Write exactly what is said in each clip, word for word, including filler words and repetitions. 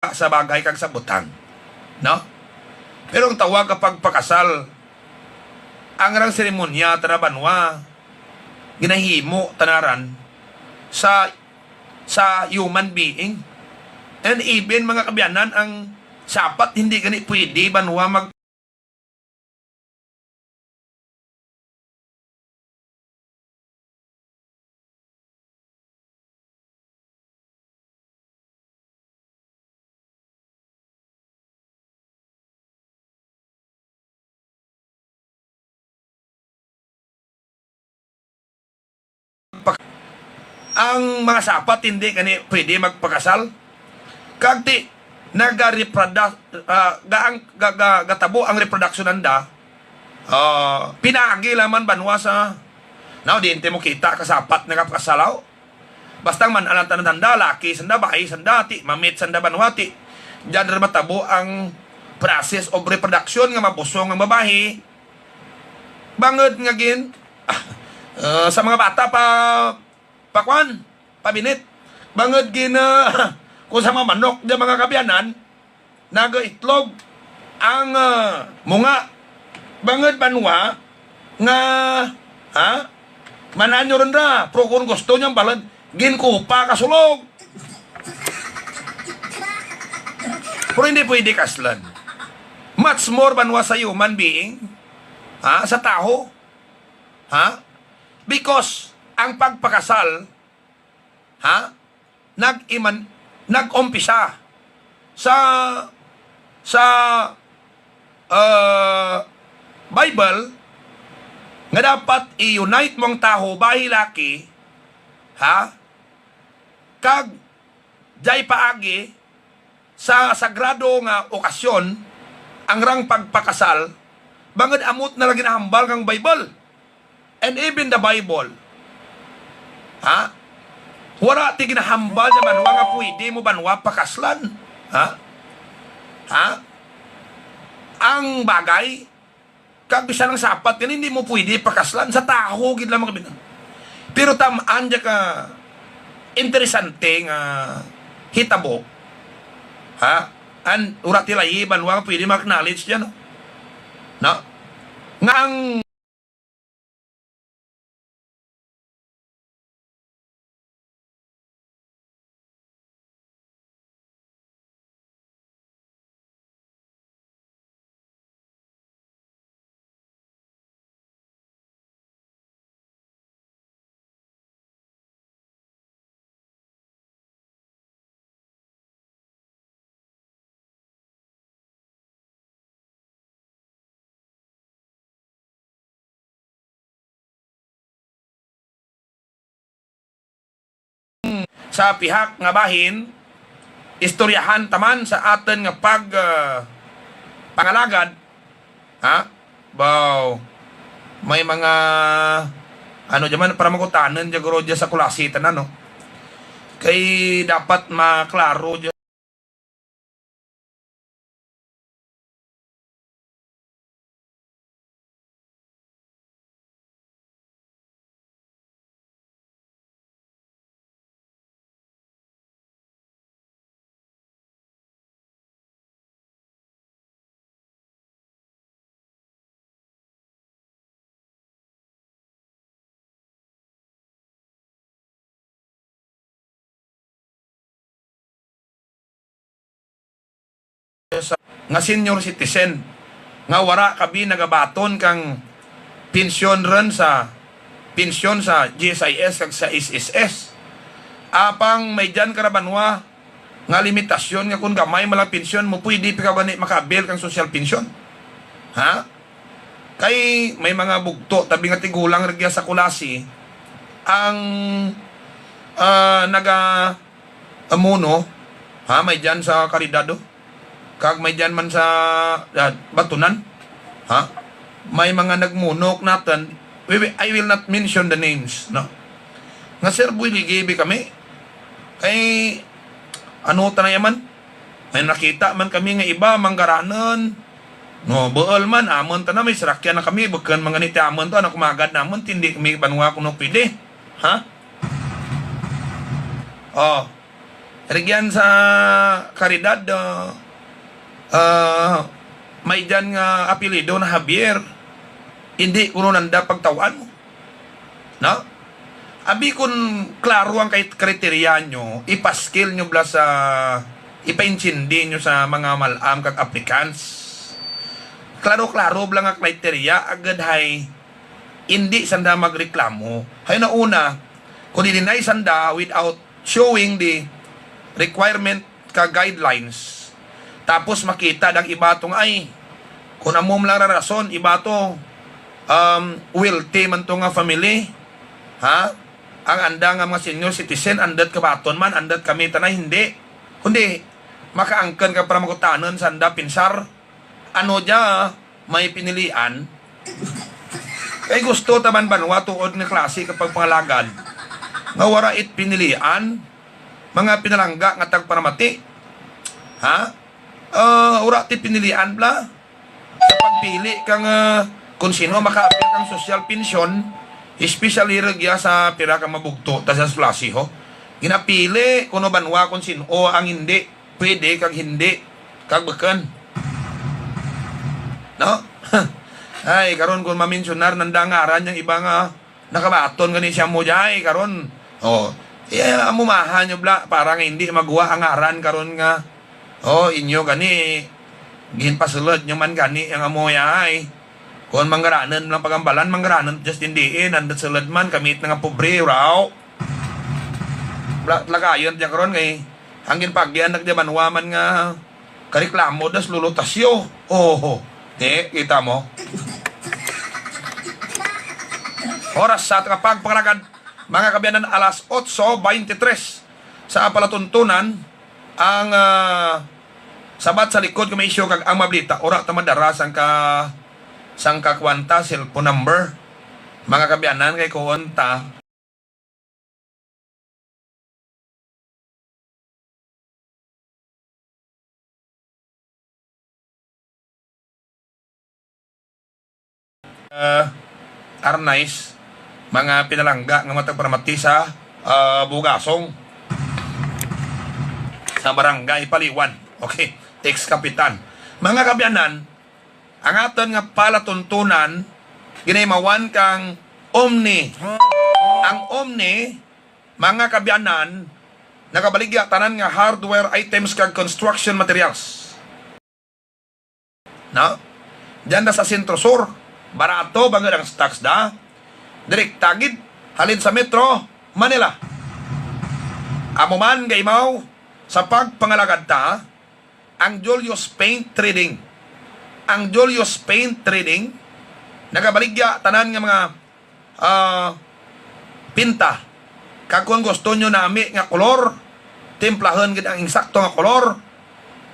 sa bagay kag sa butang, no? Pero ang tawag ka pagpakasal, ang rang seremonya tana banwa, ginahimo tanaran sa, sa human being. And even, mga kaabyanan, ang sapat hindi gani pwede banwa mag Ang mga sapat hindi gani pwede magpakasal. Kag ti, nagareproduct, ah, ga-, ang, ga-, ga-, gatabo ang reproduction nanda, ah, pinaagi lamang banwa sa, now, di mo kita kasapat nagapakasalaw. Basta man alang tanan sanda, laki sanda, bayi sanda, ti, mamit sanda banwa, ti. Diyan ra matabo ang process of reproduction nga mabusong ang babayi. Bangod nga gin, ah, ah, sa mga bata pa, pakwan, pabinit. Bangod gin, ah, kung sa mga manok, di mga kaabyanan, nagaitlog ang, ah, munga. Bangod banwa nga, ha? Mananyo ron ra, pero kung gusto niyang balan, ginkupa kasulog. Pero hindi pwede kaslan. Much more banwa sa human being, ha? Sa tawo, ha? Because ang pagpakasal, ha? Nag-iman, nag-umpisa sa, sa, uh, Bible nga dapat i-unite mo ang tawo, bayi, laki, ha? Kag jay paagi sa sagrado nga okasyon ang rang pagpakasal, bangod amot na lang ginahambal kang Bible. And even the Bible. Ha? Wala ti ginahambal sa banwa nga pwede mo banwa pakaslan. Ha? Ha? Ang bagay, kag bisan ang sapat, gani hindi mo pwede pakaslan. Sa tawo gid lamang kami. Pero tam-an dya ka interesante nga hitabo. Ha? An, wala ti layi banwa nga pwede ma-acknowledge dyan, no? No? Nga ang Sa pihak nga bahin, istoryahan ta man sa aton nga pag, ah, pangalagad, ha? Baw, may mga, ano dyan man, para magutanan dyan, guro, dyan sa Kulasi, tanan, no? Kay dapat maklaro dyan. Sa, nga senior citizen nga wara kabi nagabaton kang pensyon ron sa, pensyon sa G S I S kag sa S S S. Apang may dyan ka ra banwa nga limitasyon nga kung gamay man lang pensyon mo, pwede pa ka gani maka-avail kang social pension. Ha? Kay may mga bugto, tabi nga tigulang ragya sa Kulasi, ang, ah, naga-, amuno, ha, may dyan sa Caridad, oh. Kag may dyan man sa, ah, Batunan, ha? May mga nagmunok naton. We, we, I will not mention the names, no? Nga, sir, buhi ligi bi kami. Kay, ano ta na yaman? May nakita man kami nga iba, manggaranon. No, buol man, amon ta na, may sarakyan na kami, bukon man gani ti amon to, ano kumagad namon, tindi kami banwa kuno pwede. Ha? Oh. Rugyan sa Caridad, ah, ah, may dyan nga apelyido na Javier. Hindi kuno nanda pagtaw-an mo. No? Abi, kun klaro ang kay-, kriteriya nyo, ipaskil nyo bala sa, ipaintindi nyo sa mga mal-am kag applicants. Klaro-klaro bala nga kriteriya, agad hay hindi sanda magreklamo. Hay nauna, kung i-deny sanda without showing the requirement ka guidelines. Tapos makita dang iba to nga, ay, kung amo man lang ra rason, iba to, um, wealthy man to nga family, ha? Ang anda nga mga senior citizen, andat kabaton man, andat kami tanay, hindi. Kundi, makaangkon ka para mangutanon sa anda pinsar. Ano dya, may pinilian? Kay gusto ta man banwa tuod nga klase ka pagpangalagad nga wara it pinilian, mga pinalangga nga tagparamati. Ha? Ah, wara ti pinilian bala sa pagpili kang, ah, kung sino makaapil kang social pension, especially rugya sa pira ka mabugto ta sa klase, ho. Ginapili kuno banwa kung sino ang hindi pwede kag hindi, kag bukon. No? Ay, karon kung mamensyonar nanda ngaran yang iba nga nakabaton gani siya mo jay, karon. Oh, iya, amo maha nyo bala, para nga hindi maguwa ang ngaran karon nga, oh, inyo gani, ginpasulod nyo man gani ang amo yay. Kung manggaranon lang pagambalan, manggaranon just din diin, andat sulod man, kamit na nga pobre, raw. Bala, lagayon dyan karon kay ang ginpagyan nagdibanwa man nga kareklamo das Lolo Tasyo. Oho. Di, kita mo? Oras sa ating pagpangalagad, mga kaabyanan, alas otso beintitres sa palatuntunan ang, ah, sabat sa likod nga may isyu kag ang mablita. Ura ta madara sang ka, sang kakwanta, cellphone number. Mga kaabyanan, kay kuon ta. Ah, Arnais, mga pinalangga nga matag paramati sa, ah, Bugasong, sa Barangay Paliwan. Okay, ex-kapitan. Mga kaabyanan, ang aton nga palatuntunan, ginahimawan kang Omni. Ang Omni, mga kaabyanan, nagabaligya tanan nga hardware items kag construction materials. No? Diyan na sa Centro Sur, barato bangod ang stocks da. Direkta gid halin sa Metro Manila. Amo man gaimaw sa pagpangalagad ta, ang Julius Paint Trading. Ang Julius Paint Trading nagabaligya tanan nga mga, ah, pinta. Kag kung gusto nyo nami nga kolor, timplahon gid ang insakto nga kolor.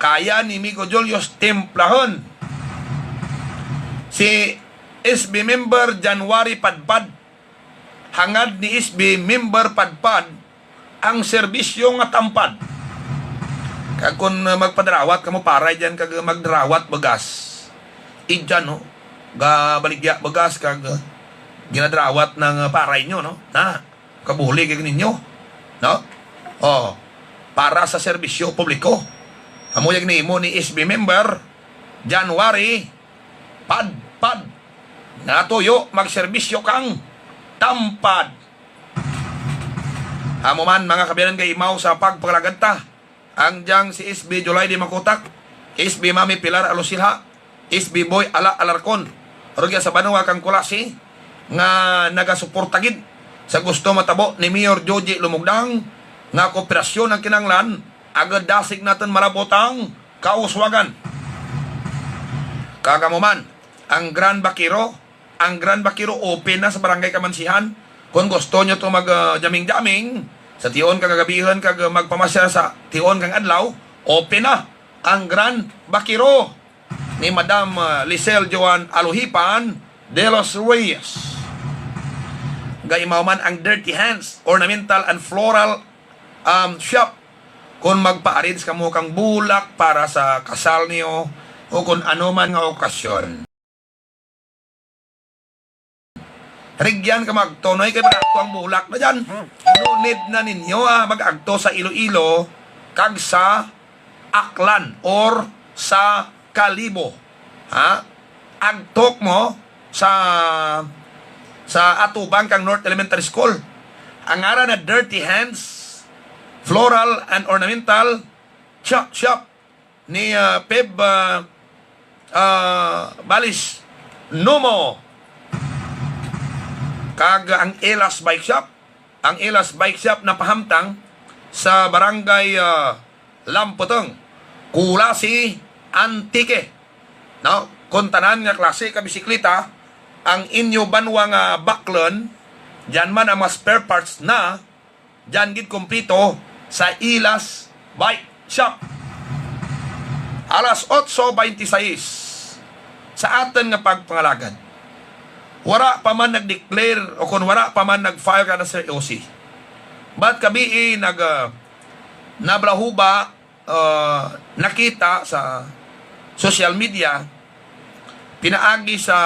Kaya ni Migo Julius timplahon. Si S B member January Padpad. Hangad ni S B member Padpad ang serbisyo nga tampad. Kag kung, uh, magpadrawat kamo paray dyan kag magdrawat bugas, idyan, no? Gabaligya bugas kag, uh, ginadrawat ng, uh, paray nyo, no? Na, kabulig kag ninyo, no? Oh, para sa serbisyo publiko. Amo yung nimo ni S B member, January, Padpad. Nga tuyo, magserbisyo kang tampad. Amo man, mga kaabyanan, kay imaw sa pagpangalagad ta. Ang diyang si S B July Di Makutak, S B Mami Pilar Alusilha, S B Boy Ala Alarcon, rugya sa banwa kang Culasi, nga nagasuporta gid sa gusto matabo ni Mayor Joji Lumugdang nga kooperasyon ang kinahanglan, agad dasig naton malabot ang kauswagan. Kag amo man, ang Grand Vaquero, ang Grand Vaquero open na sa Barangay Kamansihan. Kung gusto nyo to mag, ah, jamming-jamming sa tion kag kagabihon kag, ah, magpamasyal sa tion kang adlaw, open na ang Grand Vaquero ni Madam, ah, Lisel Joan Aluhipan de los Reyes. Gaimaw man ang Dirty Hands Ornamental and Floral, um, Shop. Kung magpa-arrange kamo kang bulak para sa kasal niyo o kung ano man nga okasyon. Rugyan ka magto, noy, kay barato ang bulak na dyan. No need na ninyo, ah, mag-agto sa Iloilo kag sa Aklan or sa Kalibo. Ha? Agtok mo sa, sa atubang kang North Elementary School. Ang ngaran na Dirty Hands Floral and Ornamental Shop, shop ni, ah, Peb, ah, ah, Balis Numo. Kag ang Elas Bike Shop, ang Elas Bike Shop napahamtang sa Barangay, ah, Lamputong, Culasi, Antique. No? Kon tanan nga klase ka bisikleta ang inyo banwa nga baklon, diyan man ang mga spare parts na, diyan gid kumpleto sa Ilas Bike Shop. Alas otso beintiseis sa aton nga pagpangalagad. Wala pa man nag-declare o kung wala pa man nag-file ka na sa O C. But kabii nag, ah, nablahuba, ah, nakita sa social media, pinaagi sa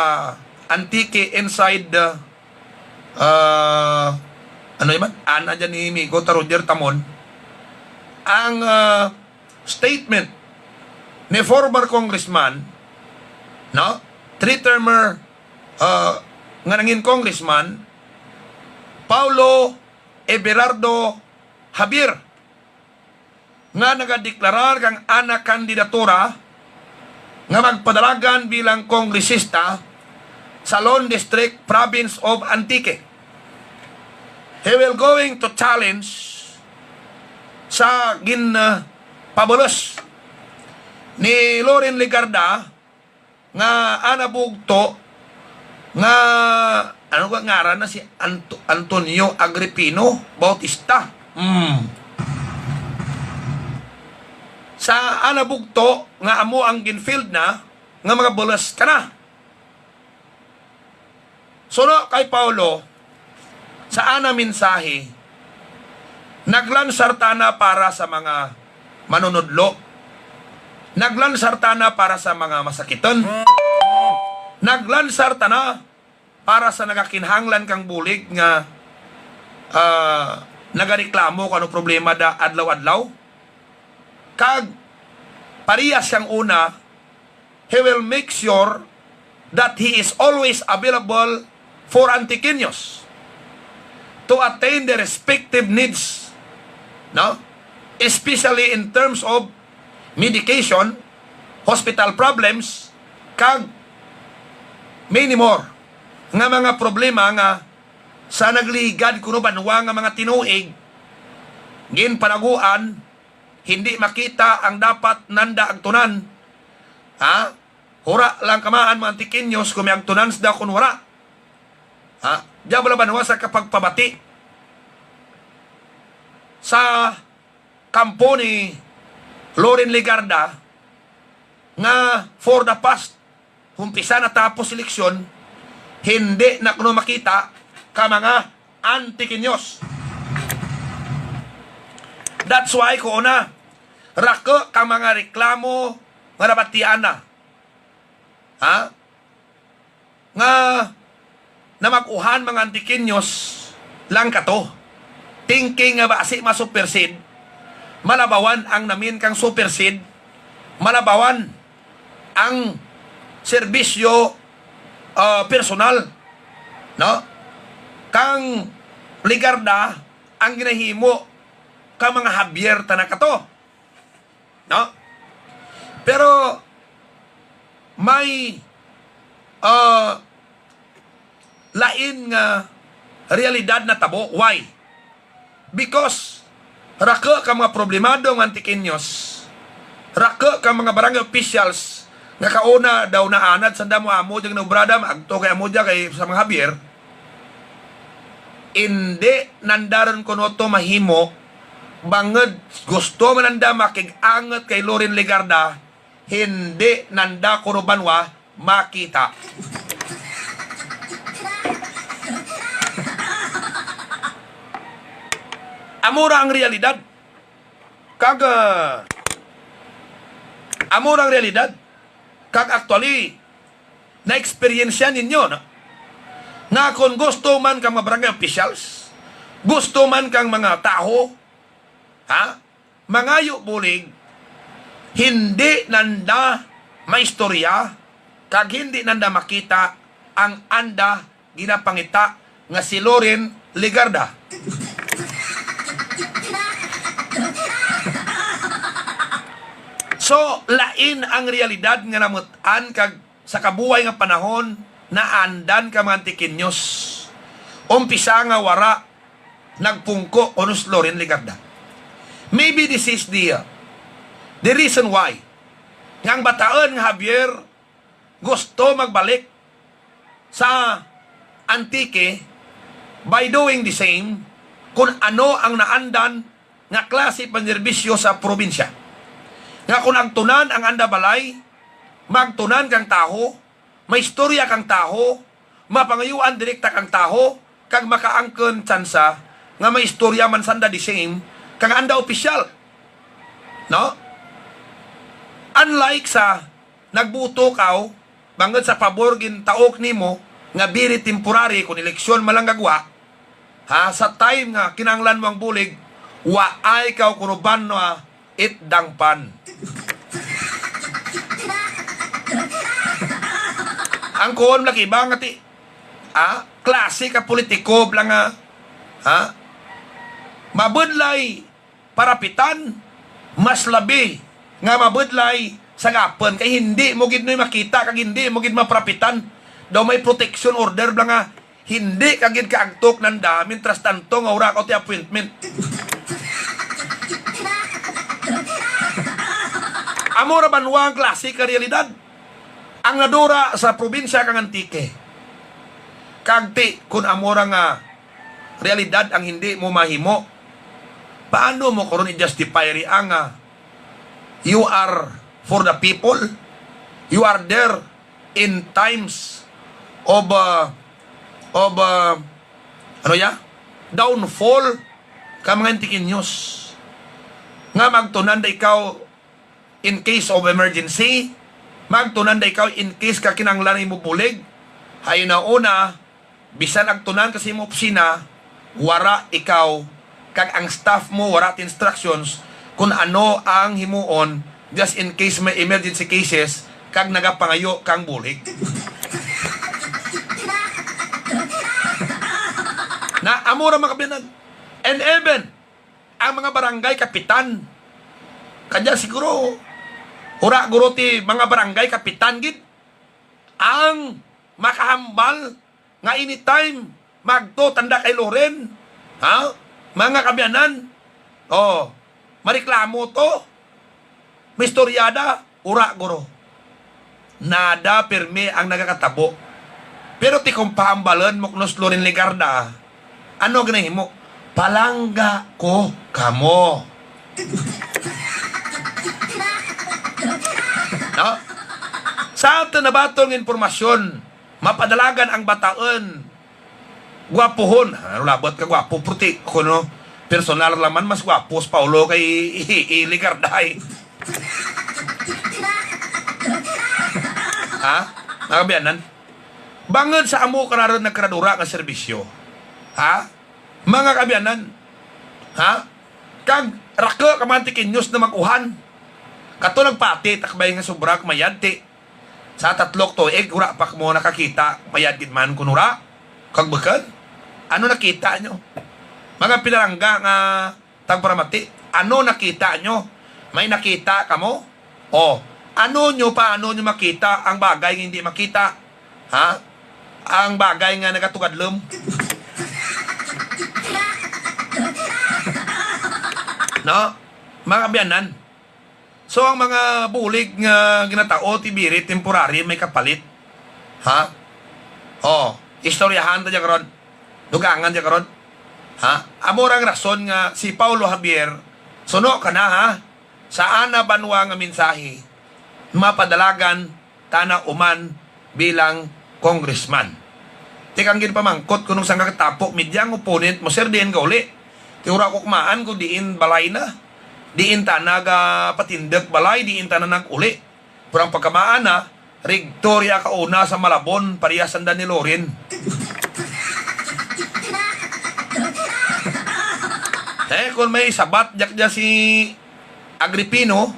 Antique Inside, ah, ano yun man? Ana dyan ni Migo ta Roger Tamon, ang, ah, statement ni former congressman, no? Three-termer, ah, nga nangin congressman, Paulo Everardo Javier, nga nagadeklarar kang ana kandidatura nga magpadalagan bilang kongresista sa Lone District, Province of Antique. He will going to challenge sa gin, uh, pabulos ni Loren Legarda nga ana bugto nga, ano nga ngaran na, si Anto-, Antonio Agripino Bautista. Hmm. Sa ana bugto nga amo ang ginfield na nga mga bulas ka na. Suno kay Paulo, sa ana mensahe, naglansar ta na para sa mga manunudlo. Naglansar ta na para sa mga masakiton. Naglansar ta na para sa nagakinahanglan kang bulig nga, ah, nagareklamo kung ano problema da adlaw-adlaw. Kag parehas sang una, he will make sure that he is always available for Antiqueños to attain their respective needs, no? Especially in terms of medication, hospital problems, kag many more nga mga problema nga sa nagligad kuno banwa nga mga tinuig, ginpanaguan, hindi makita ang dapat nanda agtunan. Ha? Hura lang kamaan mga Antiqueños kung may agtunan sila kung wala. Ha? Diablo ba nawa sa kapagpabati sa kampo ni Loren Legarda nga for the past, humpisa natapos eleksyon, hindi na kuno makita ka mga Antiqueños. That's why ko una, rako ka mga reklamo nga nabatian na. Ha? Nga namag-uhan mga Antiqueños lang kato. Thinking nga basi ma-supersede, malabawan ang namin kang supersede, malabawan ang serbisyo, ah, personal, no? Kang Legarda ang ginahimo kang mga Javier tanan kato. No? Pero may, ah, lain nga realidad natabo. Why? Because rako ka mga problemado nga Antiqueños, rako ka mga barangay officials nga kauna daw naanad sa damo amo diyang naobrada, maagto kay amo diya kay sa mga Javier, indi nandaron kuno to mahimo, bangod gusto man nanda makig-angot kay Loren Legarda, hindi nanda kuno banwa makita. Amo ra ang realidad. Kag, ah, amo ra ang realidad. Kag actually, na-experience ninyo, no? Nga kung gusto man kang mga barangay officials, gusto man kang mga tawo, ha? mangayo bulig, hindi nanda maistorya kag hindi nanda makita ang anda ginapangita nga si Loren Legarda. So, lain ang realidad nga namut-an kag sa kabuhay nga panahon naandan ka mga Antiqueños. Umpisa nga wara nagpungko kuno si Loren Legarda. Maybe this is the, uh, the reason why nga ang bataon nga Javier gusto magbalik sa Antique by doing the same kung ano ang naandan nga klase panerbisyo sa probinsya. Nga kung agtunan ang anda balay, magtunan kang taho, maistorya kang taho, mapangayuan direkta kang taho, kag makaangkon tsansa nga maistorya man sanda the same kang anda opisyal. No? Unlike sa nagbuto kaw bangod sa pabor gintaok nimo nga very temporary, kung eleksyon man lang gagwa, ha, sa time nga kinahanglan mo ang bulig, waay kaw kuno ban na it dangpan. Ang kuon laki ba nga ti, ah, klase ka politiko bla nga, ha? Mabudlay parapitan, mas labi nga mabudlay sa gapon, kay hindi mo gid noy makita kag hindi mo gid maparapitan. Daw may protection order bla nga hindi ka gid kaagtok nanda, mientras tanto nga wala ka ti appointment. Amo ra banwa ang klase ka realidad ang nadura sa probinsya kang Antique. Kag ti, kun amo ra nga realidad ang hindi mo mahimo, paano mo karon i-justify ria nga you are for the people? You are there in times of, uh, of, uh, ano ya? Downfall ka mga Antiqueños. Nga magtunan da ikaw in case of emergency, magtunan da ikaw in case ka kinahanglan mo bulig. Hayo na una, bisan agtunan ka sa imong opisina, wara ikaw kag ang staff mo wara ti instructions kung ano ang himuon, just in case may emergency cases kag nagapangayo kang bulig. Na amo ra mga kabiyanan. And even ang mga barangay kapitan, kadya siguro, ura guro ti mga barangay kapitan gid ang makahambal nga anytime magto tanda kay Loren, ha? Mga kabiyanan, oh, mareklamo to, mistoryada, ura guro. Nada pirmi ang nagakatabo. Pero ti kung pahambalon mo kuno si Loren Legarda, ano ginahimo? Palangga ko kamo. No? Sa aton nabaton nga impormasyon, mapadalagan ang bataon. Gwapuhon. Ano labot ka gwapo, puti. Kuno, personal lang man, mas gwapo si Paolo kay i, i, i Legarda, eh. Ha? Mga kabiyanan? Bangod sa amo kararon nagkaradura nga serbisyo. Ha? Mga kabiyanan? Ha? Kag rako ka mga Antiqueños na mag-uhan. Kato nagpati, takbay nga sobra, mayad ti. Sa tatlo ka tuig, wala pa mo nakakita, mayad gid man kun wala. Kag bukon, ano nakita nyo? Mga pinalangga nga tagparamati, ano nakita nyo? May nakita kamo? O, ano nyo pa, ano nyo makita ang bagay nga hindi makita? Ha? Ang bagay nga nagatugadlom? No? Mga kabiyanan, so, ang mga bulig nga ginatao, ti very temporary, may kapalit. Ha? Oh, istoryahan ta dyan karon. Dugangan dyan karon. Ha? Amo ra ang rason nga si Paolo Javier, suno ka na, ha? Sa ana banwa nga mensahe, mapadalagan tana uman bilang congressman. Ti kang ginpamangkot kunong sangka ka tapo media ang opponent mo, sir, diin gauli? Ti wala ko kumaan kung diin balay na. Diin ta nagapatindog balay, diin ta na nag-uli. Pero ang pagkamaan na, rigto ria kauna sa Malabon, parehas sanda ni Loren. Eh, kung may sabat, jak dya si Agripino,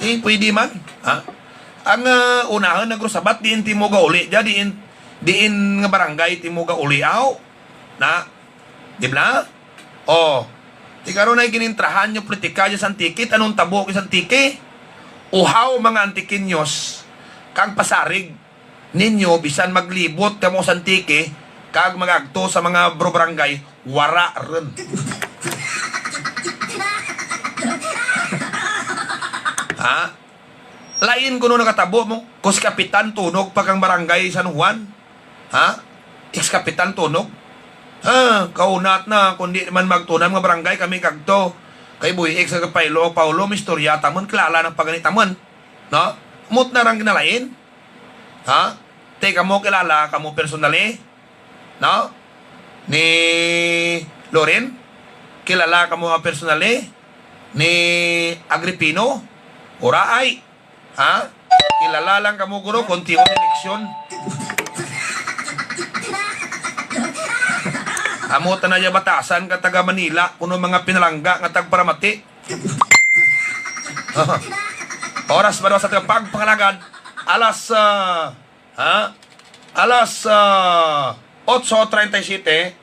eh, pwede man. Ha? Ang, ah, unahan nga Rosabat, diin ti mo gauli. Diya, diin, diin nga barangay ti mo gauli. Aw, na? Di ba? Oh, ti karon ay ginintrahan yung politika dyan sa Antique. Anong tabo sa Antique? Uhaw, mga Antiqueños, kag pasarig ninyo, bisan maglibot kamo sa Antique, kag magagto sa mga bro barangay, wara rin. Ha? Lain kuno nakatabo mo, kus kapitan tunog pa kang barangay San Juan. Ha? Ex-kapitan tunog. Ah, kaunat na, kundi man magtunan nga barangay kami kagto. Kay Boy Ex, kag Paulo, Paulo, mistorya tamon, kilala ng pagani tamon. No? Mut na rang ginalain. Ha? Te, kamo kilala, kamo personally? No? Ni Loren? Kilala kamo personally? Ni Agripino? Uraay. Ha? Kilala lang kamo, guro, kung tiwan eleksyon. Amo ta na ya batasan ka taga Manila, kuno mga pinalangga nga tagparamati. Oras ba daw sa tagapagpangalagad? Alas, ah, ha? Alas, ah, otso treinta y siete,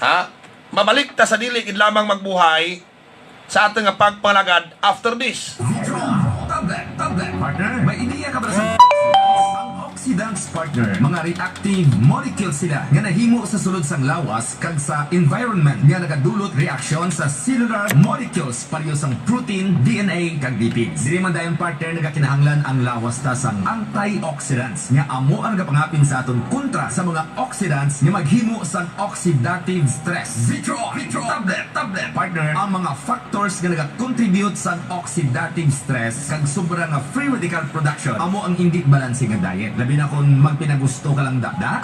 ha? Mabalik ta sa dili gid lamang magbuhay sa aton nga pagpangalagad after this. Vitron, tablet, tablet, partner. May ideya ka ba sa ang oxidants, partner? Mga reactive molecules sila nga nahimo sa sulod sang lawas kag sa environment nga nagadulot reaksyon sa cellular molecules pareho sang protein, D N A, kag lipids. Dili man dayon, partner, nagakinahanglan ang lawas ta sang antioxidants nga amo ang nagapangapin sa aton kontra sa mga oxidants nga maghimo sang oxidative stress. Vitro, Vitro, tablet, tablet, partner. Ang mga factors nga nagakontribute sa oxidative stress kag sobra nga free radical production amo ang indi balanse nga diet. Labi na kung magpinagusto ka lang, da, da?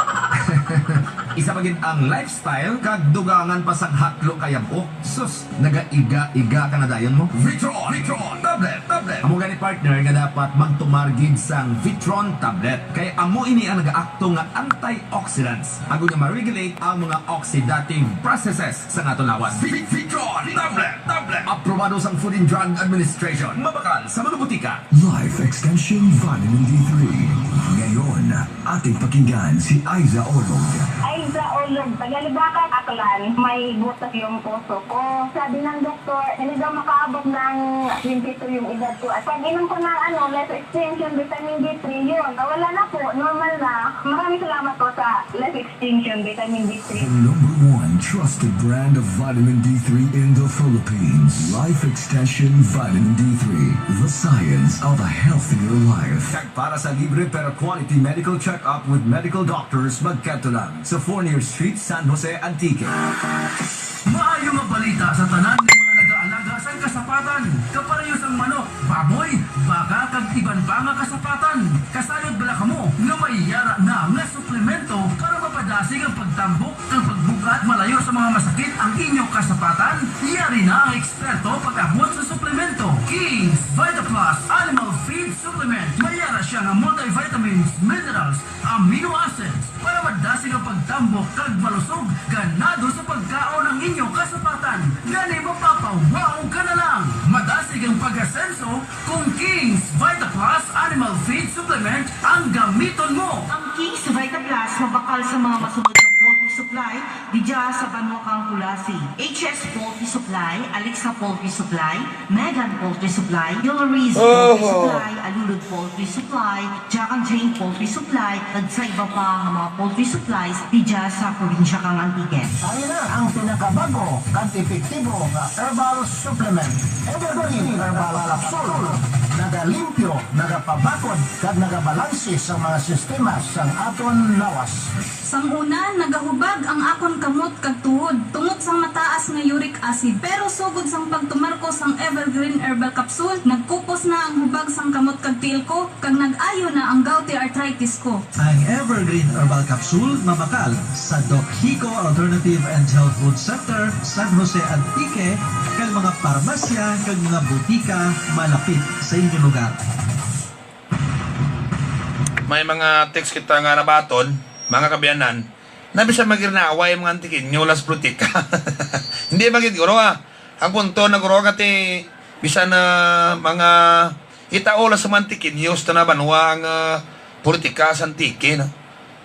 Isa pa gid ang lifestyle kag dugangan pa sang hatlo kayab-ok. Sus, nagaiga-iga ka na dayon mo. Vitron, Vitron, tablet, tablet. Amo gani, partner, nga dapat magtumar gid sang Vitron tablet. Kay amo ini ang nagaakto nga antioxidants, agod nga ma-regulate ang mga oxidative processes sa aton lawas. Vi-, Vitron, tablet, tablet. Aprobado sang Food and Drug Administration. Mabakal sa mga butika. Life Extension Vitamin D three. Ngayon, ating pakinggan si Aiza Olog. Aiza Olog, taga Libacas, Aklan. May butas yung puso ko. Sabi ng doktor, hindi daw makaabot ng twenty-two yung edad ko. At pag-inom ko ng, ano, Life Extension Vitamin D three, yun. Wala na po, normal na. Maraming salamat po sa Life Extension Vitamin D three. The number one trusted brand of vitamin D three in the Philippines. Life Extension Vitamin D three, the science of a healthier life. Kag para sa libre pero quality medical check-up with medical doctors, magkadto lang sa Fornier Street, San Jose, Antique. Maayo nga balita sa tanan nga mga nagaalaga sang kasapatan, kapareho sang manok, baboy, baka, kag iban pa nga kasapatan. Kasayod bala kamo nga may yara na nga suplemento para mapadasig ang pagtambok kag pagbug-at malayo sa mga masakit ang inyo kasapatan? Yari na ang eksperto pag-abot sa suplemento. King's Vita Plus Animal Feed Supplement. May yara siya nga multivitamins, minerals, amino acids para madasig ang pagtambok kag malusog ganado sa pagkaon ang inyo kasapatan. Gani, mapapawaw ka na lang. Madasig ang pag-asenso kung King's Vita Plus Animal Feed Supplement ang gamiton mo. Ang King's Vita Plus mabakal sa mga masunod nga poultry supply didya sa banwa kang Culasi: H S Poultry Supply, Alexa Poultry Supply, Megan Poultry Supply, Yulariz Poultry Oho. Supply, Alulud Poultry Supply, Jack and Jane Poultry Supply, kag sa iba pa nga mga poultry supplies didya sa probinsya kang Antique. Ari na ang pinakabag-o kag epektibo nga herbal supplement, Evergreen Herbal Capsule. Nagalimpyo, nagapabakod, kag nagabalanse sa mga sistema sang aton lawas. Sang una, nagahubag ang akon kamot kag tuhod tungod sang mataas nga uric acid. Pero sugod sang pagtumar ko sang Evergreen Herbal Capsule, nagkupos na ang hubag sang kamot kag tiil ko, kag nag-ayo na ang gouty arthritis ko. Ang Evergreen Herbal Capsule mabakal sa Doc Hico Alternative and Health Food Center, San Jose, Antique, kag mga parmasya kag mga butika malapit sa inyo lugar. May mga text kita nga nabaton, mga kabiyanan, na bisan magirnaway mga Antiqueño, las politika. Hindi man gid, guro, ah. Ang punto na, guro, nga ti, Bisan na mga itao lang sa mga Antiqueños ta na banwa ang, ah, politika sa Antique, no?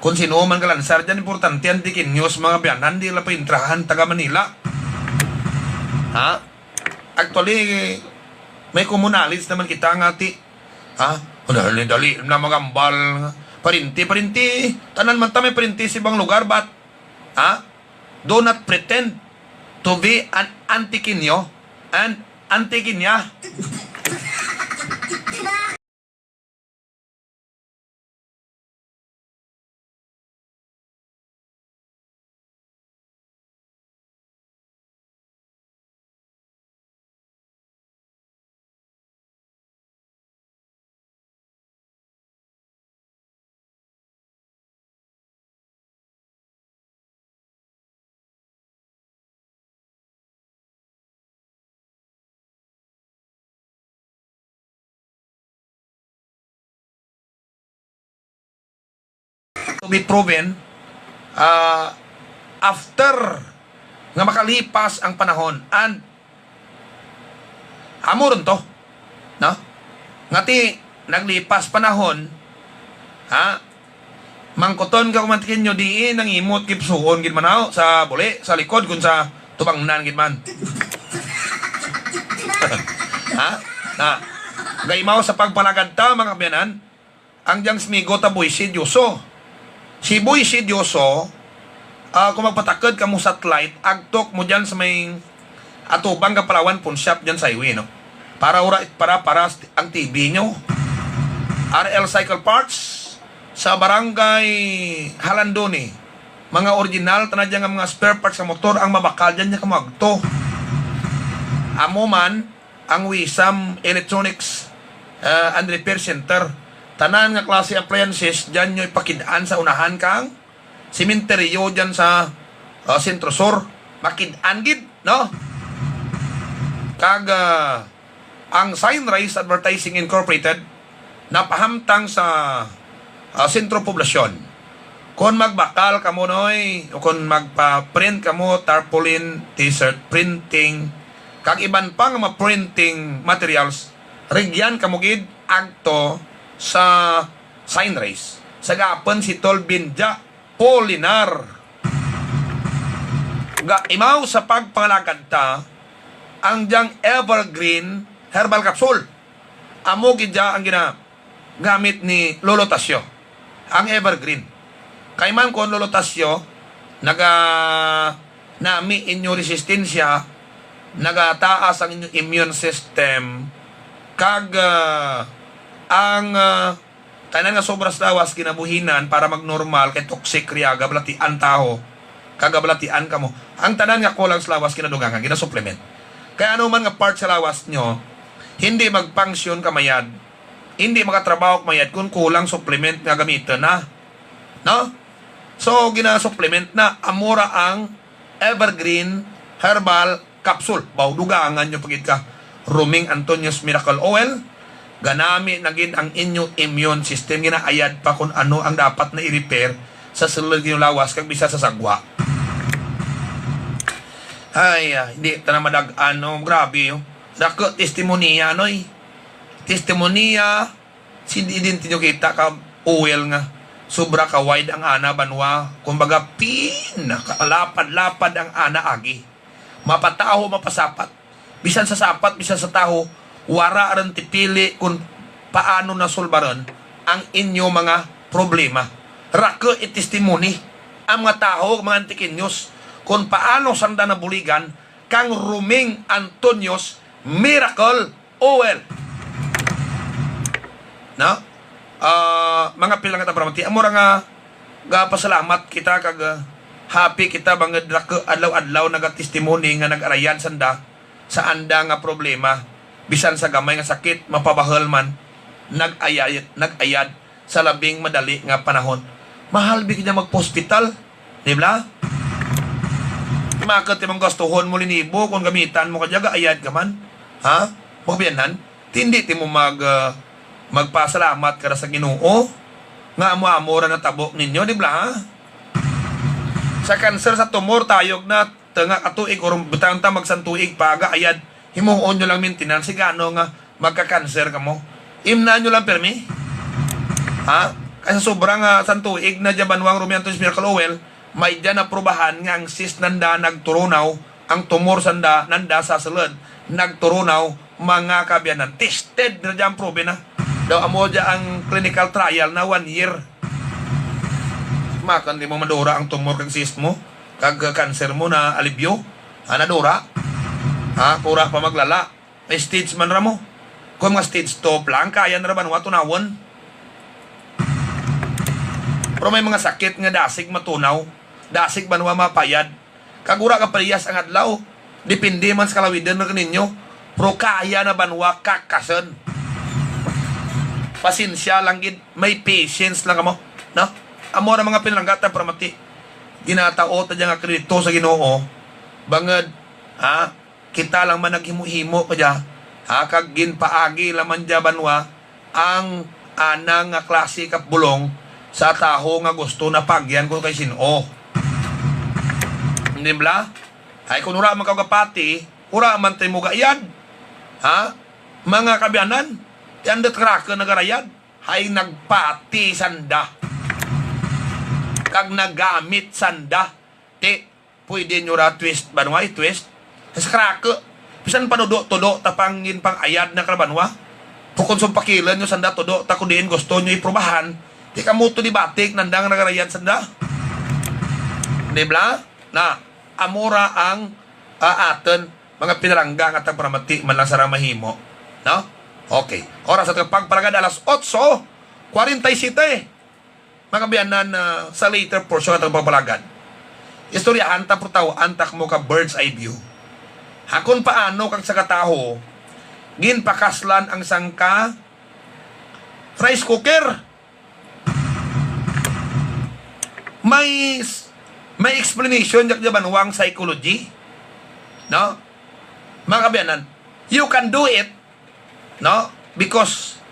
Kung sino man galansar dyan, importante Antiqueños, mga biyanan, di lang paintrahan, taga Manila. Ha? Actually, may komunales naman kita nga ti-, ha? Dali, dali na magambal. Parinti, parinti. Tanan man ta may parinti sa ibang lugar, but, ha? Do not pretend to be an Antiqueño and Antiqueña. To be proven, ah, after nga makalipas ang panahon, and amo ron to, no? Nga ti naglipas panahon, ha? Mangkuton ka kung Antiqueño, diin ang imot gipsuon gid man, aw, sa buli, sa likod, kun sa tubangnan gid man. Ha? Na, gaimaw sa pagpalagad ta, mga kaabyanan, ang diyang smigo ta Boy Sidioso. Si Boy Sidioso, ah, kung magpatakod kamo satellite, agtok mo dyan sa may atubang ka Palawan pawn shop dyan sa highway, no? Para ura, para, para ang T V nyo. R L Cycle Parts sa Barangay Halandoni. Mga original, tanan dyan nga mga spare parts sa motor, ang mabakal dyan niya kamo agto. Amo man, ang Wisam Electronics, ah, and Repair Center. Tanan nga klase appliances, dyan nyo ipakidaan sa unahan kang sementeryo dyan sa, ah, Centro Sur. Makid-an gid, no? Kag, ah, ang Sunrise Advertising Incorporated napahamtang sa, ah, Sentro Poblasyon. Kon magbakal kamo, noy, o kon magpa-print kamo, tarpaulin, t-shirt printing, kag iban pa nga mga printing materials, rugyan kamo gid agto sa Sunrise. Sa gapon si Tol Binja Polinar. Gaimaw sa pagpangalagad ta, ang diyang Evergreen Herbal Capsule. Amo gid dya ang ginagamit ni Lolo Tasyo, ang Evergreen. Kay man kon Lolo Tasyo, naga-, nami inyo resistensya, nagataas ang inyo immune system, kag, ah, ang, ah, tanan nga sobra sa lawas ginabuhinan para magnormal, kay toxic riya, gabalatian taho, kag gabalatian kamo. Ang tanan nga kulang sa lawas ginadugangan, ginasupplement. Kay ano man nga part sa lawas nyo, hindi mag-function ka mayad, hindi makatrabaho ka mayad kung kulang supplement nga gamiton na. No? So, ginasupplement na, amo ra ang Evergreen Herbal Capsule. Baw, dugangan nyo pa gid ka. Roming Antonio's Miracle Oil, ganami na gid ang inyo immune system. Ginaayad pa kung ano ang dapat na i-repair sa sulod ninyo lawas kag bisan sa sagwa. Ay, ah, hindi ta na madag-an, no? Grabe, oh. Dako testimonya, noy. Testimonya, si, di din tinyo kita ka oil nga sobra ka wide ang ana banwa. Kumbaga, pinakalapad-lapad ang ana agi. Mapataho, mapasapat. Bisan sa sapat, bisan sa taho, wara rin tipili kung paano nasulbaran ang inyo mga problema. Rako itistimoni ang mga taho, mga Antiqueños, kung paano sanda nabuligan kang Roming Antonio's Miracle Oil. No? Ah, mga pila nga tabramati, amo ra nga gapasalamat kita kag, ah, happy kita bangod ra ka adlaw-adlaw nagatestimony nga nag-arayad sanda sa anda nga problema, bisan sa gamay nga sakit, mapabahal man, nag-ayad, nag-ayad sa labing madali nga panahon. Mahal big niya magpa-hospital, di ba? Makat imong gastuhon mo linibo kung gamitan mo ka diya, gaayad ka man. Ha? Magbiyanan? Tindi ti mo mag, ah, magpasalamat ka ra sa Ginoo nga amo-amo ra natabo ninyo, di ba? Sa cancer, sa tumor, tayog na, tunga ka tuig, or butang ta magsantuig pa, gaayad. Himuon nyo lang maintenance, sigano nga magka-cancer kamo. Imna nyo lang pirmi. Ha? Kay sa sobra nga sang tuig na dya banwa ang Rumianto Miracle Oil, may dya naprubahan nga ang cyst nanda nagturunaw, ang tumor sanda nanda sa sulod nagturunaw, mga kaabyanan. Tested na dya ang probe na. Daw amo dya ang clinical trial na one year. Makan di mo madura ang tumor kag cyst mo, kag, uh, cancer mo na alibyo. Ah, nadura. Ha, pura pa maglala. May stage man ra mo. Kung mga stage two pa lang, kaya na ra banwa tunawon. Pero may mga sakit nga dasig matunaw, dasig banwa mapayad. Kag wala ka parehas ang adlaw, depende man sa kalawidan na kaninyo. Pero kaya na banwa kakason. Pasensya lang gid, may patience lang kamo, no? Amo ra mga pinalangga ta, paramati. Ginatao ta dyan nga kredito sa Ginoo. Bangod, ha? Kita lang man naghimo-himo pa dya, ha, kag ginpaagi lang man dya banwa ang anang nga klase ka bulong sa tawo nga gusto na paagyan kon kay sin-o. Di bala? Ay, kung wala man ka gapati, wala man tay mo gaayad. Ha? Mga kaabyanan, ti ang datraka nagarayad, hay nagpati sanda. Kag nagamit sanda. Ti, pwede nyo ra twist, banwa i-twist. Sa krake, bisan panudo-tudo ta pang ginpang-ayad na kalabanwa. Bukod sa pakilan nyo sanda tudo ta kung diin gusto nyo iprobahan, ti kamo to di batik nandang nagarayad sanda. Di bala? Na, amo ra ang, ah, aton mga pinalangga nga tagparamati man lang sa ra mahimo. No? Okay. Oras sa pagpalagad alas otso cuarenta y siete. Mga kaabyanan, ah, sa later portion nga pagpalagad, istoryahan ta, purtawan ta mo ka bird's eye view. Hakon paano kag sa kataho, ginpakaslan ang sangka rice cooker. May s-, may explanation, yak jabanwang psychology. No? Mga kaabyanan, you can do it, no? Because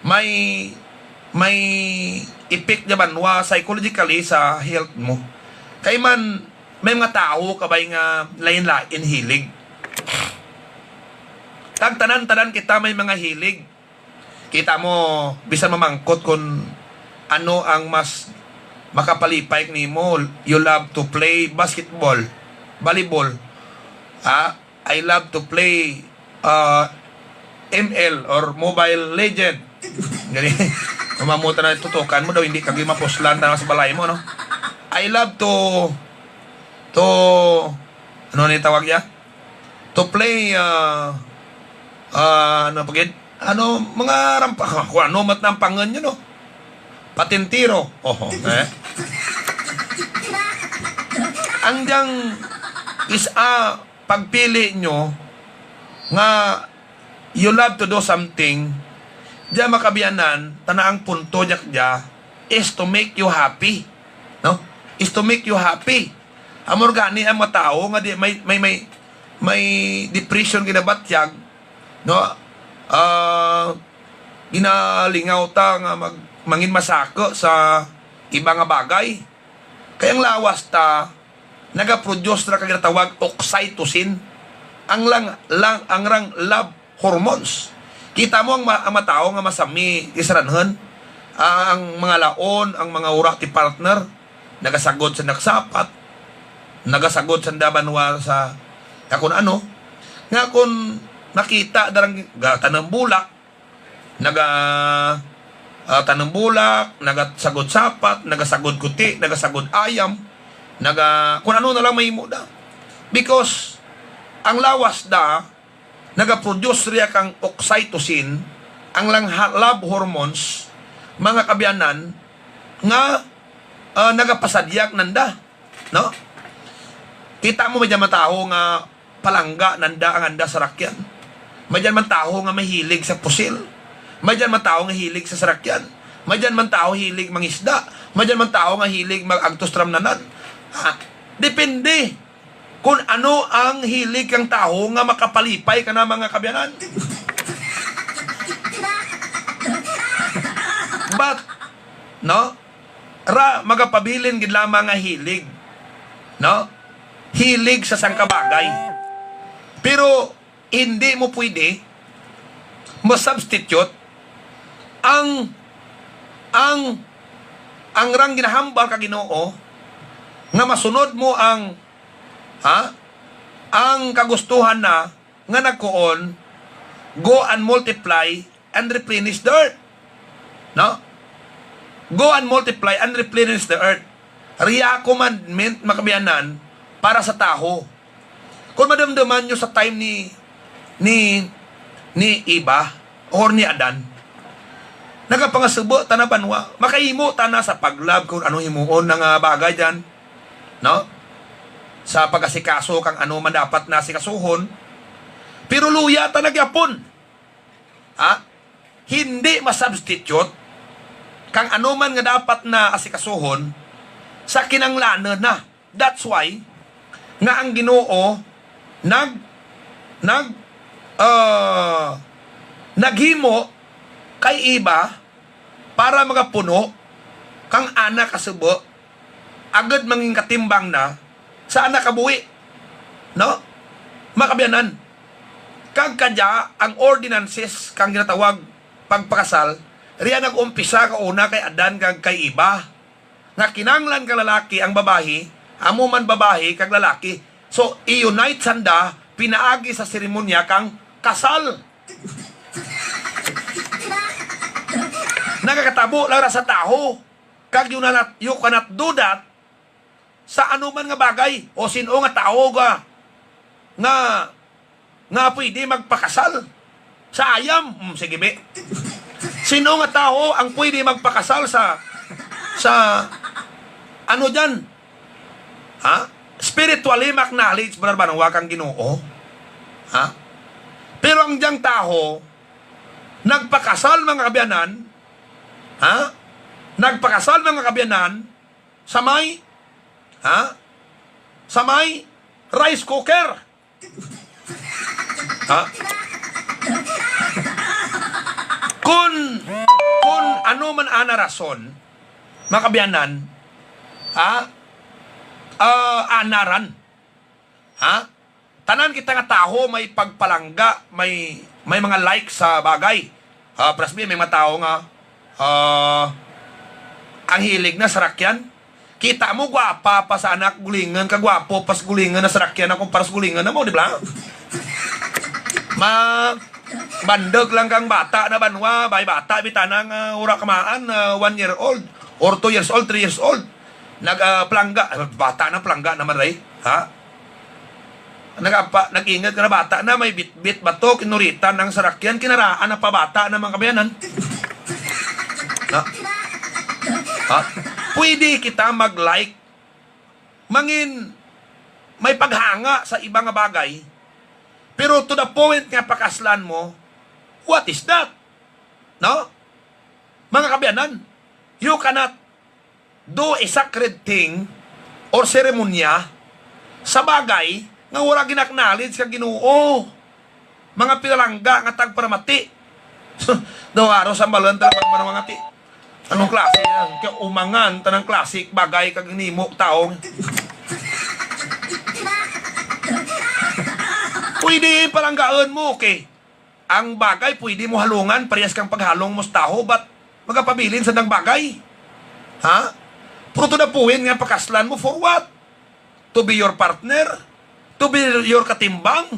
may, may effect naman wa psychologically sa health mo. Kay man, may mga tawo kabay nga lain-lain hilig. Tag tanan-tanan kita may mga hilig. Kita mo, bisan mamangkot kung ano ang mas makapalipay nimo, you love to play basketball, volleyball. Ah, I love to play, uh, M L or Mobile Legend. Gani, mamamuta na tutukan mo daw, hindi kagi mapuslan na sa balay mo, no? I love to, to, ano ni tawag ya? To play, uh, uh, ano pa gid? Ano, mga rampa, kung ano mat nang pangan yun, no? Patintiro. Oho, eh. Ang diyang is, ah, pagpili nyo nga you love to do something, diya makabiyanan, tana ang punto niya, diya is to make you happy. No? Is to make you happy. Amor gani ang mga tao nga di, may, may, may, may depression ginabatyag, no? Ah, ginalingaw ta nga mag-, mangin masako sa iba nga bagay. Kay ang lawas ta, nagaproduce ra ka ginatawag oxytocin. Ang lang, lang, ang rang love hormones. Kita mo ang ma-, ang matawo nga masami isranhon, ah, ang mga laon, ang mga ura ti partner, nagasagod sa naksapat, nagasagod sa dabanwa sa, sa kun ano, nga kun makita darang ga-, tanang bulak, naga, ah, tanang bulak, nagasagod sapat, nagasagod kuti, nagasagod ayam, naga, kun ano na lang mahimo da. Because ang lawas da, nagaproduce riya kang oxytocin, ang lang ha-, love hormones, mga kabiyanan, nga, ah, nagapasadyak nanda, no? Kita mo, may dyan mataho nga palangga nanda ang anda sarakyan. May dyan man taho nga mahilig sa pusil. May dyan man taho nga hilig sa sarakyan. May dyan man taho hilig mangisda. May dyan man taho nga hilig mag-agtos tramnanan. Ha? Depende kung ano ang hilig kang taho nga makapalipay ka na, mga kabiyanan. But, no? Ra, magapabilin gid lamang nga hilig. No? Hilig sa sangka bagay. Pero, Hindi mo pwede ma-substitute ang, ang, ang rang ginahambal ka Ginoo nga masunod mo ang, ha? Ang kagustuhan na nga nagkuon, "Go and multiply and replenish the earth." No? "Go and multiply and replenish the earth." Ria commandment, mga kaabyanan, para sa tawo. Kung madumduman nyo sa time ni, ni, ni Eva or ni Adan, nagapangasubo ta na banwa. Makahimo ta na sa pag-love kung ano himuon na nga bagay dyan. No? Sa pag-asikaso kang ano man dapat na asikasuhon. Pero luya ta na gyapon. Ha? Hindi ma-substitute kang ano man nga dapat na asikasuhon sa kinanglanon na. That's why nga ang Ginoo nag-, nag-, ah, naghimo kay Eva para magapuno kang ana ka subo, agud mangin katimbang na sa ana ka buhi. No? Mga kaabyanan, kag kadya ang ordinances kang ginatawag pagpakasal, riya nag-umpisa kauna kay Adan kag kay Eva, nga kinahanglan kang lalaki ang babayi, amo man babayi kag lalaki. So, i-unite sanda pinaagi sa seremonya kang kasal. Nagakatabo lang ra sa tawo, kag you cannot, you cannot do that sa ano man nga bagay. O sin-o nga tawo nga, nga, nga pwede magpakasal sa ayam? Hmm, sige, be. Sin-o nga tawo ang pwede magpakasal sa, sa ano dyan? Ha? Spiritually, ma-acknowledge, brother, ba, nga wa kang Ginoo? Ha? Pero ang diyang tawo, nagpakasal, mga kaabyanan, ha? Nagpakasal, mga kaabyanan, sa may, ha? Sa may rice cooker. Ha? Kun, kun ano man ana rason, mga kaabyanan, ha? Ah, anaran. Ha? Tanan kita nga tawo may pagpalangga, may, may mga like sa bagay. Ah, parehas bala may mga tawo nga, ah, ang hilig na sarakyan. Kita mo, gwapa pa sa anak gulingon, kagwapo pa sa gulingon na sarakyan na kumpara sa gulingon na mo, di ba? Ma-, bandog lang kang bata na banwa, bay bata, bitana nga ura kamaan, ah, one year old, or two years old, three years old. Nag, ah, palangga, ah, bata na, palangga naman, ray. Ha? Nagapa-, nag-ingat ka na bata na, may bitbit ba to, kinuritan ang sarakyan, kinaraan na pa bata na, mga kaabyanan. Ha? Ha? Pwede kita mag-like. Mangin, may paghanga sa iba nga bagay. Pero to the point nga pakaslan mo, what is that? No? Mga kaabyanan, you cannot do a sacred thing or seremonya sa bagay nga wala gin-acknowledge sa Ginoo. Mga pinalangga nga tagparamati. Daw aro sa balon talaga mga ti. Anong klase yan? Kaya umangan, tanang klase, bagay kag nimo, tao. Pwede palanggaon mo, okay. Ang bagay pwede mo halungan, parehas kang paghalong mo sa tawo, but magapabilin sa nang bagay. Ha? Pero to the point nga pakaslan mo for what? To be your partner? To be your katimbang?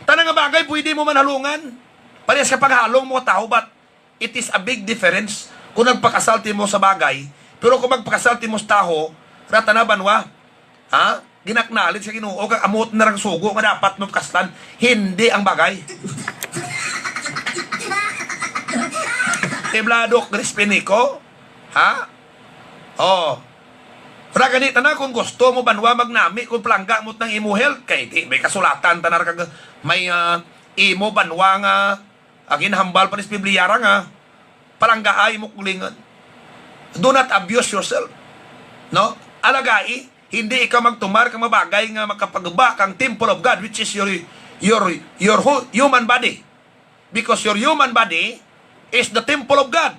Tanang nga bagay pwede mo man halungan, parehas ka paghalong mo sa tawo, but it is a big difference kung nagpakasal ti mo sa bagay, pero kung magpakasal ti mo sa tawo, ra tana banwa, ha? Gin-acknowledge sa Ginoo kag amo na rang sugo nga dapat mapakaslan, hindi ang bagay. Tiblado, Crispy Nico? Ha? Oh. Ra gani tana kung gusto mo banwa magnami kung palangga mo nang imo health kay di may kasulatan tana ra kag may, ah, imo banwa nga, ah, ginhambal pa ni sa Biblia ra nga palanggaay mo kulingon. Do not abuse yourself. No? Alagai, hindi ikaw magtumar kang mabagay nga makapaguba kang temple of God, which is your, your, your hu-, human body. Because your human body is the temple of God.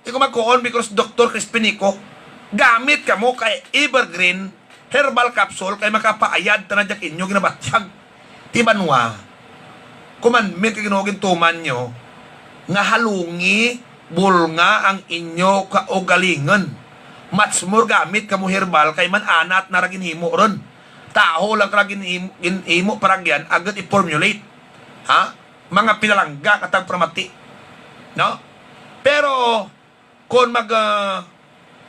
Ikaw magkuon, because Doktor Crispinico, gamit kamo kay Evergreen Herbal Capsule kay makapaayad tana dyan inyo ginabatyag. Ti banwa, commandment kay Ginoo gintuman nyo, nga halungi, bulnga ang inyo kaugalingon. Much more gamit kamo herbal kay man-anat na ra ginhimo ron. Taho lang ra ginhimo, ginhimo para gyan, agad i-formulate. Ha? Mga pinalangga katag pramati. No? Pero, kung mag, ah,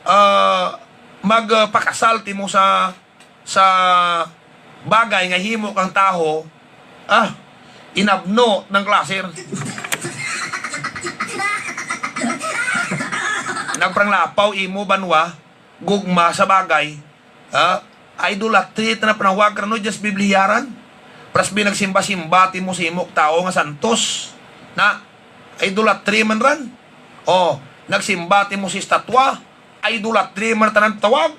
ah, mag, ah, pakasal timo sa, sa bagay nga himo kang taho, ah, inabno ng klase. Nagpranglapaw imo banwa, gugma sa bagay, ah, idolatry ta na panawag ra, no, just bibliyaran. Pras bi nagsimba-simba timo sa imo tawo nga santos. Na, idolatry man ran. Oh, nagsimba timo sa estatwa, idolatry man tanan tawag.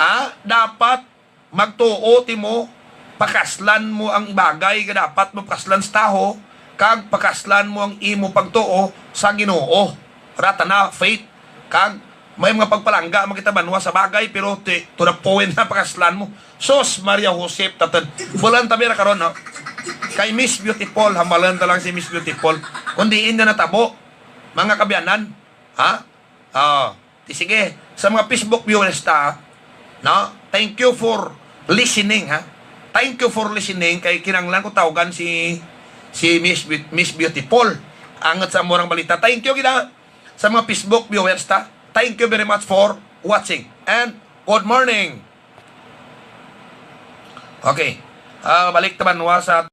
Ah, dapat magtuo timo, pakaslan mo ang bagay nga dapat mo pakaslan sa taho, kag pakaslan mo ang imo pagtuo sa Ginoo. Ra ta na, faith. Kag may mga pagpalangga man kita banwa sa bagay, pero ti-, to the point na pakaslan mo. Sus, Maria Josep, tatan. Bulan tabi ra karon, no? Kay Miss Beautiful, hambalan ta lang si Miss Beautiful. Kung diin na natabo, mga kabiyanan, ha? Ah, di sige, sa mga Facebook viewers ta, no? Thank you for listening, ha? Thank you for listening. Kay kinahanglan ko tawgan si, si Miss Beau-, Miss Beautiful. Angat sa among balita. Thank you gid, ha? Sa mga Facebook viewers ta, thank you very much for watching. And good morning. Okay. Ah, balik ta banwa sa